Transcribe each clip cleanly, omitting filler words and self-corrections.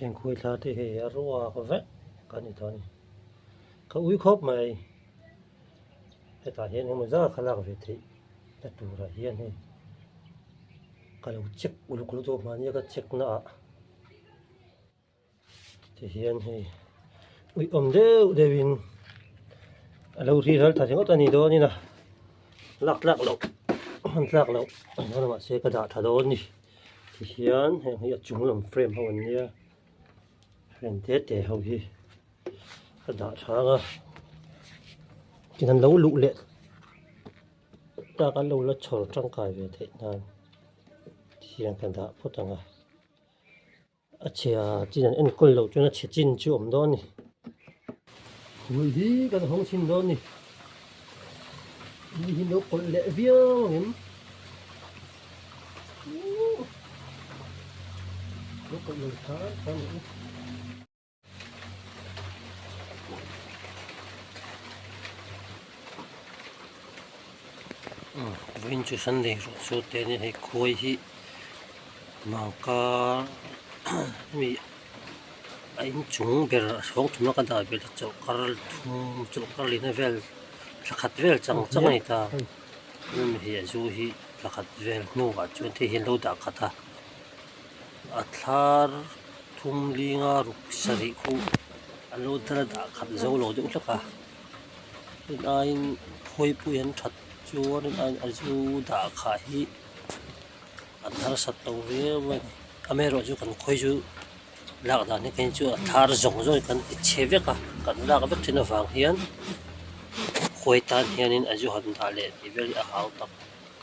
Heng khuai thla te hei a ruak vek a ni tawh a ni. Ka ui khawp mai. Hetah hian engemaw zat kha lak ve theih na turah hian hei ka lo check uluk lutuk a mahnia ka check na ah tihian hei uiawm deuh deuhin a lo ri ral ta ringawt a ni dawnin a lak tlak loh hman tlak loh a ni dawn a mahse ka dah tha dawn a ni tihian heng hi a chung lam frame ho an nia frame te te ho hi. Ka dah chhang a tin an lo luh leh tak an lo la chhawr tangkai ve theih nan thian ka dah phawt ang a a chhia chin an enkawl loh chuan a chhe chin chu a awm dawn a ni khui hi kan hawng chhin dawn a ni mi hi lo kawlh leh viau ang em lo kawlh lo than than ang u. Vawiin chu Sunday rawh chu te ania hei khuai hi mangka hemi a inchung ber a chhawng thumna ka dah vel hi chawlhkar thum chawlhkar lihna vel thla khat vel chang chang a ni ta hemi hi a zu hi thla khat vel hnuah chuan thei hian lo dah khat a a thlar. Thum linga ruk sarih khu an lo dal dah khat zo lo deuh hlek a tin aiin khawipui an that chuan in aiin a zu dah khah hi an harsat lo viau a ni amaherawhchu kan khawi chu lak dan hi kei chu a thar zawng zawng hi kan ti chhe vek a kan lak vek thin avang hian khawi tan hianin a zu han dah leh tih vel hi a hau tak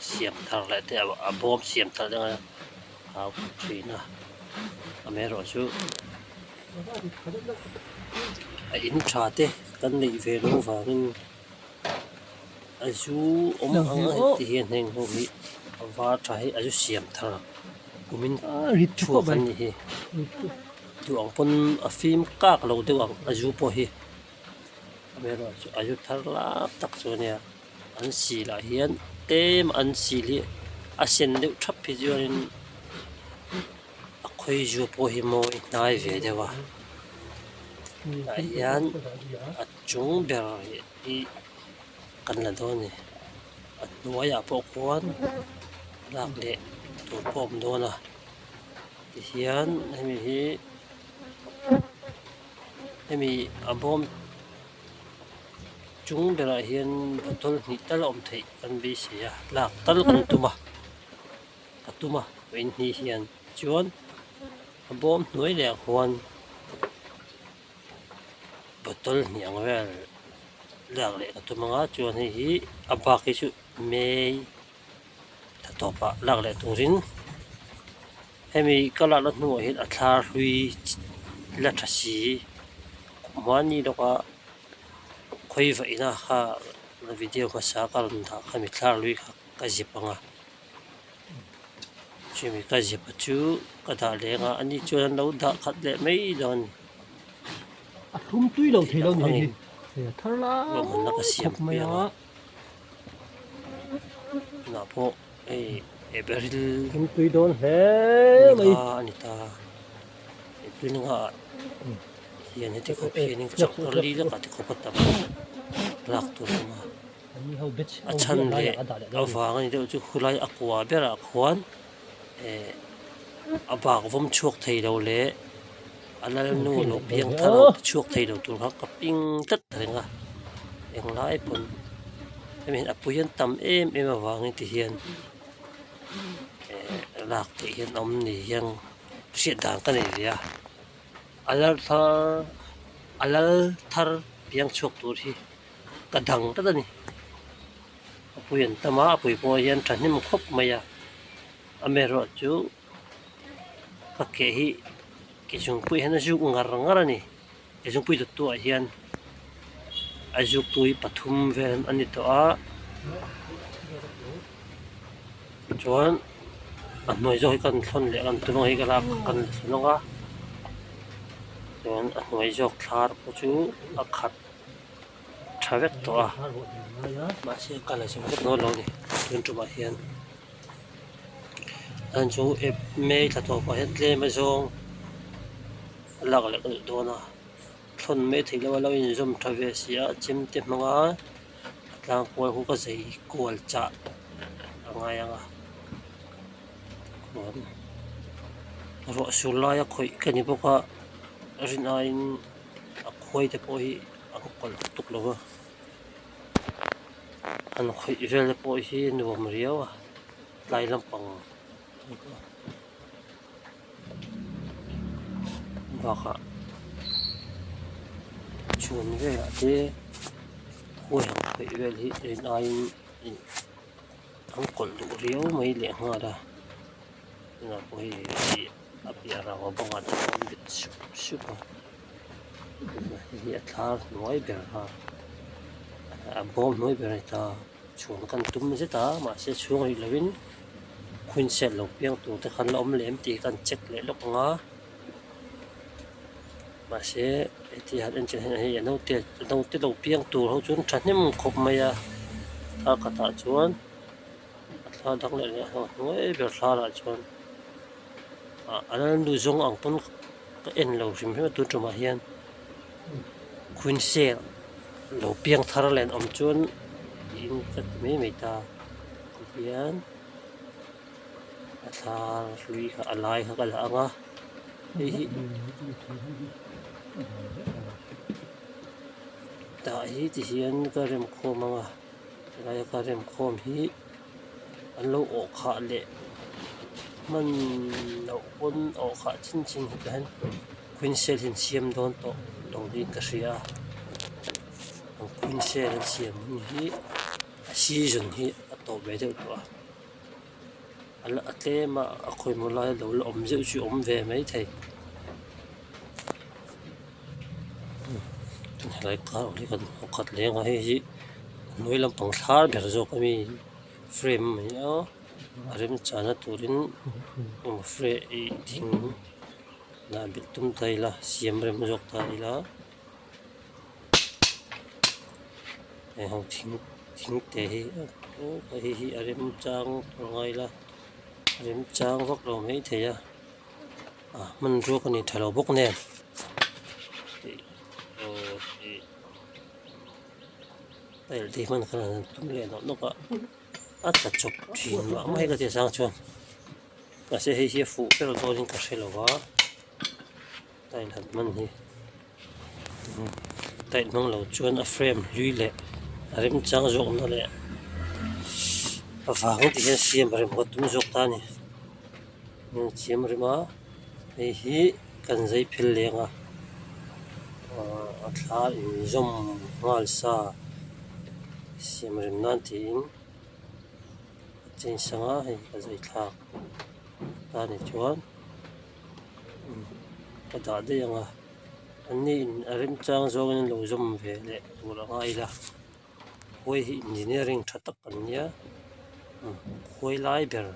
siam thar leh te a bawm siam thar leh a hau thin a amaherawhchu a in tha te kan neih ve loh vangin a zu awm ang a heti hian heng ho hi a var tha hi a zu siam thar kumin chhuak an nih hi duh ang pawn a fim kak lo deuh ang a zu pawh hi amaherawhchu a zu thar lam tak chu a nia. An silah hian tlem an sil hi a sen deuh thap hi chuanin a khawi zu pawh hi mawi hnai ve deuh a tah hian a chung ber hi kan la dawn a ni a hnuaiah pawh khuan lak leh tur pawh a awm dawn a tihian hemi hi hemi a bawm. Chung berah hian bottle hnih tal a awm theih kan beisei a lak tal kan tum a ka tum a vawiin hnih hian chuan a bawm hnuai leh ah khuan bottle hnih ang vel lak leh ka tum ang a chuan hei hi a bak hi chu may tha tawpah lak leh turin hemi ka lakna hnuah hian a thlar hlui la tha si mahni lawka khawi vaihna kha video hmasa ka rawn dah kha mi thlar hlui kha ka zip ang a chumi ka zip a chu ka dah leng a ani chuan an lo dah khat leh mai dawn a ni. A thlum tui lo thei lo ni hei hi a thar lai khawp mai a. Tunah pawh hei April Kan tui dawn hle mai. Ninga a ni ta. April ninga ah hian heti khawp hianin chawlhkar li lek ah ti khawp a tam lak tur a awm a. A chhan leh avang a ni deuh chu khulai a kua berah khuan eh a bak vawm chhuak thei lo leh a lalnu lo piang thar ho te chhuak thei lo tur kha ka ping tlat reng a englai pawn hemi hian a pui an tam em em avangin ti hian eh lak theih hian a awm ni hian hriat dan ka nei ve a a lal thar a lal thar piang chhuak tur hi ka dang tlat a ni a pui an tam a a pui pawh hian thahnem khawp mai a amaherawhchu. Ka ke hi ke zungpui hian a zuk ngar ngar a ni ke zungpui dawttu ah hian a zuk tu hi pathum vel a ni tawh a chuan a hnuai zawk hi kan thlawn leh ang tun ang hi ka lak kan thlawn ang a chuan a hnuai zawk thlar pawh chu a khat tha vek tawh a mahse ka la zung vek dawn lo a ni tun tumah hian. An chu ep mai thla tawpah hian tlem a zawng lak leh ka duh dawn a thlawn mai theih loh a lo inzawm tha ve si a chemte hmanga a tlang kual khu ka zei kual chah a ngai ang a chuan ruah sur laia khawih ka ni bawk a rin aiin a khuai te pawh hi a kawlh lutuk lo va han khawih vel te pawh hi nuam riau a tlai lampang bakah chhuan velah te khuai han khawih vel hi rin aiin an kawlh duh riau mai leh nghal a tunah pawh hei a piah rau bangah te pawh an bet sup sup a hei hi a thlar hnuai ber kha a bawm hnuai ber a ni ta chhuan kan tum zet a mahse chhung rih lovin khuinset lo piang tur te khan la awm leh em tih kan check leh lawk ang a mahse heti han en chian hian hei a naute a naute lo piang tur ho chuan thahnem khawp mai a thla khatah chuan a thla dang leh leh a hnuai ber thlarah chuan ah a lalnu zawng ang pawn ka en lo hrim hrim a tun tumah hian khuinsel lo piang thar leh an awm chuan tiin ka ti mai mai ta tihian a thla hlui kha a lai kha ka la ang a hei hi tah hi ti hian ka rem khawm ang a helai a ka rem khawm hi an lo awh khah leh hman loh pawn awh khah chin chin hi tah hian queen cell hi an siam dawn tawh lo niin ka hria a an queen cell an siam hun hi a season hi a tawp ve deuh tawh a. A la a tlem a a khawimaw lai lo la awm zeuh chu a awm ve maithei helai kar hi kan hmu khat leng a hei hi a hnuai lampang thlar ber zawk ami frame a ni a a remchana turin eng frame ih thing dah belh tum ta ila siam rem zawk ta ila. Heng ho thing thing te hi hei hi a remchang tur a ngai ila a remchang vak lo mai thei a ah hmanrua ka nei tha lo bawk nen ih aw ih tile te hi hman khan an tum leh nawk nawk a a tla chawp thin mah mai ka ti a chang chuan mahse hei hi a fuh ber dawnin ka hre lo va. Tile han hman hi tile hmang lo chuan a frame hlui leh a remchang zawkna leh a vang tih hian siam rem ka tum zawk ta a ni siam rem a hei hi kan zai phel leng a ahh a thla inzawm nghal sa siam rem nan tiin a chei sang a hei ka zai thlak ta ni chuan. Ka dah daih ang a anni in a remchang zawngin an lo zawm ve leh tur a ngai ila khuai hi engineering tha tak an nia khuai lai ber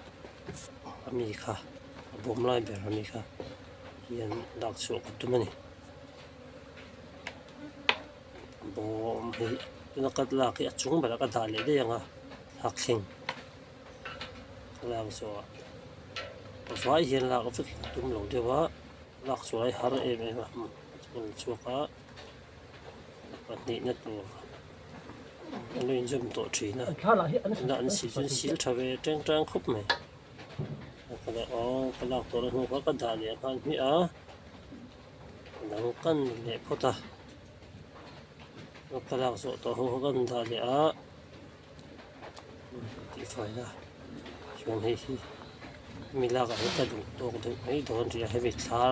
ami kha a bawm lai ber ami kha hian lak chhuah ka tum a ni bawm hi tuna ka lak hi a chung berah ka dah leh daih ang a thlakthleng. Lak zawhah a vai hian lak vek hi ka tum lo deuh a lak zawh hi har em em a a chhuak a pahnihna tur an lo inzawm tawh thin a tunah an sil chu an sil tha ve teng tang khawp mai aw ka lak tawh na hnu kha ka dah leh nghal hmiah a a dang kan leh phawt a ka lak zawh tawh ho kha kan dah leh a. Tih fai a chuan hei hi mi lakah hian ka duh tawk deuh mai dawn ri a hemi thla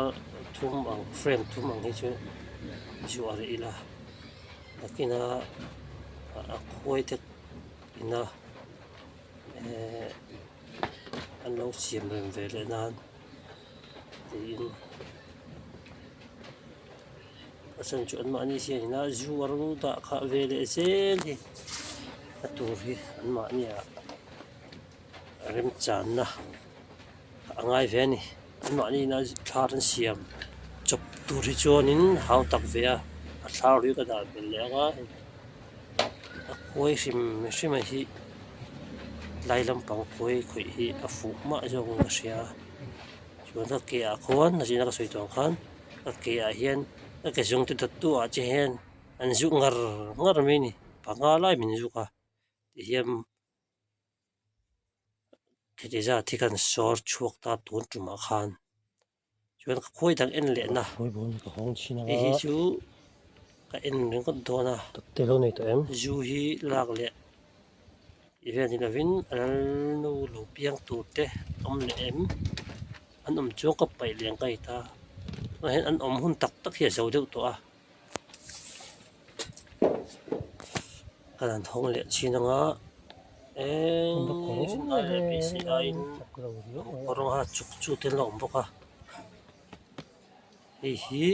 thum ang frame thum ang hi chu zuah rih ila nakina a khuai te ina ehh an lo siam rem ve leh nan tiin. A chhan chu anmahni hian ina zu a rawng dah khah ve leh zel hi a tur hi anmahni ah remchanna a ngai ve a ni anmahni ina thla an siam chawp tur hi chuanin hau tak ve a a thla ri ka dah belh leh ang a a khuai hrim hrim a hi tlai lampang khuai khawih hi a fuh mah zawk in ka hria a chuan a ke ah khuan a zin a ka sawi tawh ang khan. Ka ke ah hian ka ke zung te dawt tu ah che hian an zuk ngar ngar mai a ni panga lai min zuk a tihian heti zat hi kan sawr chhuak ta tun tumah khan chuan ka khawi dang en leh na hei hi chu ka en ringawt dawn a zu hi lak leh tih vel ni lovin a lalnu lo piang tur te awm leh em an awm chuan ka paih leh ang ka ti ta tunah hian an awm hun tak tak hi a zo deuh tawh a ka han hawng leh chin ang a eee aiin kawr anga chuk chu te an lo awm bawk a hei hi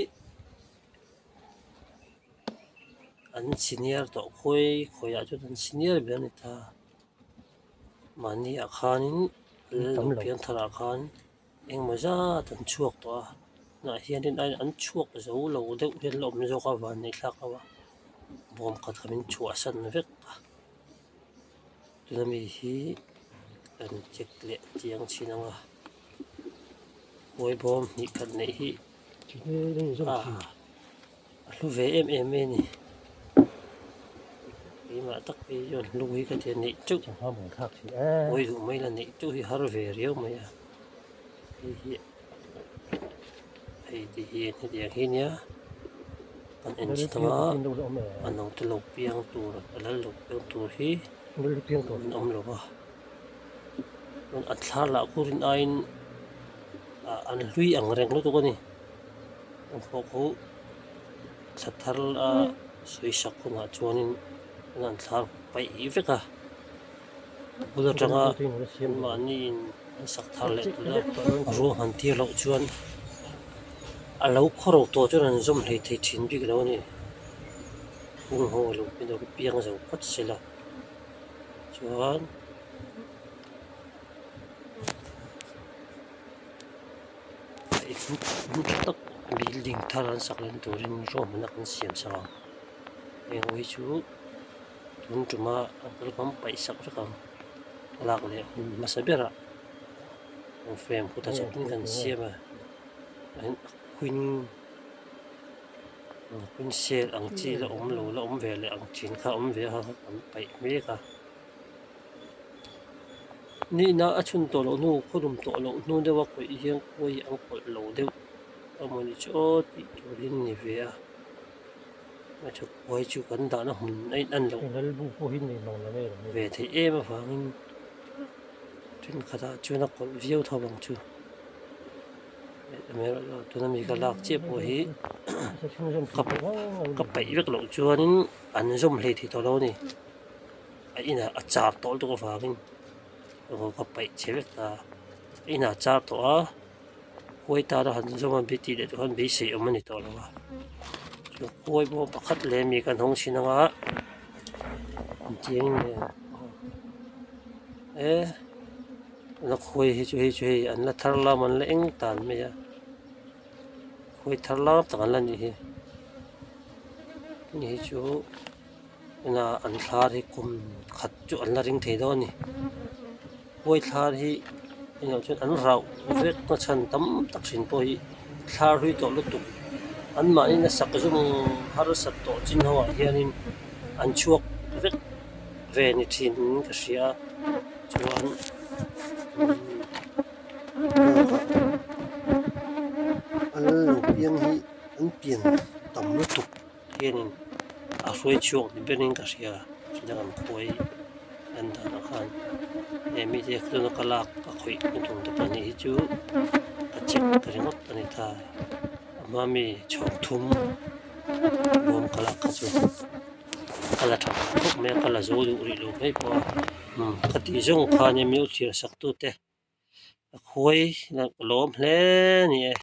an senior tawh khawi khawiah chuan an senior ber a ni ta mahni ah khanin lal piang tharah khan engemaw zat an chhuak tawh a tunah hianin an chhuak zo lo deuh hian la awm zawk a vanneih thlak lo a bawm khat kha min chhuahsan vek a tuna mi hi kan check leh chiang thin ang a khawi bawm hnih khat neih hi a hlu ve em em mai a ni keimah tak phei chuan hlu hi ka ti a neih teuh pawi duh mai la neih teuh hi har ve riau mai a hei hi hei ti hi hetiang hi nia kan en chhin ang a a naute lo piang tur a lal lo piang tur hi an awm lo va a thla lah khu rin aiin an hlui ang reng lutuk a ni. An pawh khu thla thar a sawi sak hunah chuanin an thlar paih vek a a bul atanga mahniin an sak thar leh tawh a ruahman tir loh chuan a lo khawro tawh chuan an zawm hlei thei thin bik lo a ni hung ho a lo piang zo phawt sela chuan. Hmun tha tak building thar an sak leh na turin ruahmanna kan siam sak ang heng ho hi chu tun tuma an kal kawng paih sak vek ang lak leh hun hmasa berah an frame kut a chawpin kan siam a queen queen sale ang chi la awm lo la awm ve leh ang thin kha a awm ve a an paih mek a. Nihna a chhun tawh loh hnu khawlum tawh loh hnu deuha khawih hian khawi an kawlh lo deuh a mawni chu aw tih turin ni ve a chu khuai chu kan dahna hmun a in an loh ve theih em avangin thenkhatah chuan a kawlh viau tho ang chu tuna mi ka lak chiah pawh hi ka paih vek loh chuanin an zawm hlei thei tawh lo a ni. A inah a char tawh lutuk avangin aw ka paih che vek ta a inah a char tawh a khuai tana han zawm a tih leh tur khan beisei awm a ni tawh lo a chuan khuai pawh pakhat leh mi kan hawng chhin anga engtiang nge e tuna khuai hi chu hei chu hei an la thar lam an la eng tan mai a khuai thar lam tak an la nih hi hei chu. Tuna an thlar hi kum khat chu an la ring thei dawn a ni khuai thlar hi engah chuan an rauh vek na chhan tam tak hrin pawh hi thlar hlui tawh lutuk an mahni a sak zum harsat tawh chin ho ah hianin an chhuak vek ve ni thin in ka hria a chuan an lo piang hi an pian tam lutuk. Hianin a hruai chhuak ni berin ka hria chutiang an khuai an danah khan he mite tuna ka lak ka khawih na tum te pahnih hi chu ka check ta ringawt a ni ta a hma mi chhawk thum bawm ka lak kha chu ka la tha khawp mai a ka la zo duh rih lo mai pawh a ka tih zawng khan nia mi u thlir sak tute a khuai lawm hle a ni e.